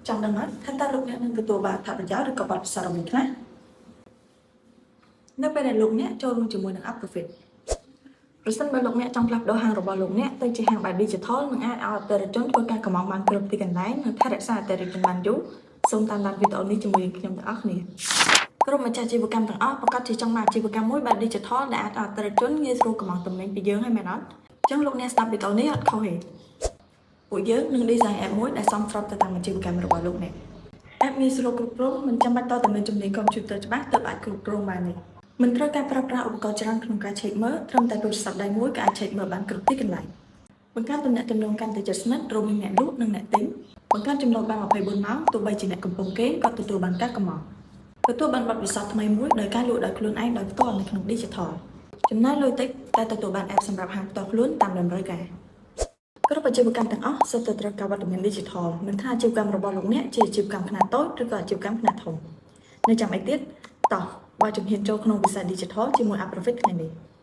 ចង់ដឹងអត់ថាតើលោកអ្នកនឹងទទួលបានអត្ថប្រយោជន៍ឬក៏បទពិសោធន៍អ្វីខ្លះនៅពេលដែលលោកអ្នកចូលរួមជាមួយនឹង UpProfit ប្រសិនបើលោកអ្នកចង់ផ្លាស់ប្ដូរហាងរបស់លោកអ្នកទៅជាហាងបែប Digital និងអាចឲ្យអតិថិជនធ្វើការកម្មង់បានគ្រប់ទីកន្លែងនិងថែរក្សាអតិថិជនបានយូរសូមតាមដានវីដេអូនេះជាមួយនឹងខ្ញុំទាំងអស់គ្នាក្រុមម្ចាស់អាជីវកម្មទាំងអស់ប្រាកដជាចង់បានអាជីវកម្មមួយបែប Digital ដែលអាចឲ្យអតិថិជនងាយស្រួលកម្មង់ទំនិញពីយើងហើយមែនអត់?អញ្ចឹងលោកអ្នកស្ដាប់វីដេអូនេះអត់ខុសទេពួកយើងនឹង design app មួយដែលសមស្របទៅតាមអាជីវកម្មរបស់លោកអ្នក app ងាយស្រួលគ្រប់គ្រងមិនចាំបាច់តតែមានជំនាញកុំព្យូទ័រច្បាស់ទើបអាចគ្រប់គ្រងបានទេមិនត្រូវការប្រើប្រាស់ឧបករណ៍ច្រើនក្នុងការឆែកមើលត្រឹមតែទូរស័ព្ទដៃមួយក៏អាចឆែកមើលបានគ្រប់ទីកន្លែងបង្កើនទំនាក់ទំនងកាន់តែជិតស្និទ្ធរវាងអ្នកលក់និងអ្នកទិញបង្កើនចំណូលបាន24ម៉ោងទោះបីជាអ្នកកំពុងគេងក៏ទទួលបានការកម្មង់ទទួលបានបទពិសោធន៍ថ្មីមួយដោយការលក់ដោយខ្លួនឯងដោយផ្ទាល់នៅក្នុង Digital ចំណាយលុយតិចតែទទួលបាន app សម្រាប់ហាងផ្ទាល់ខ្លួនតាមតម្រូវការគ្រប់អាជីវកម្មទាំងអស់សុទ្ធតែត្រូវការវត្តមាន Digital មិនថាអាជីវកម្មរបស់លោកអ្នកជាអាជីវកម្មខ្នាតតូចឬក៏អាជីវកម្មខ្នាតធំនៅចាំអីទៀតតោះបើជំហានចូលក្នុងវិស័យ Digital ជាមួយ UpProfit ថ្ងៃនេះ។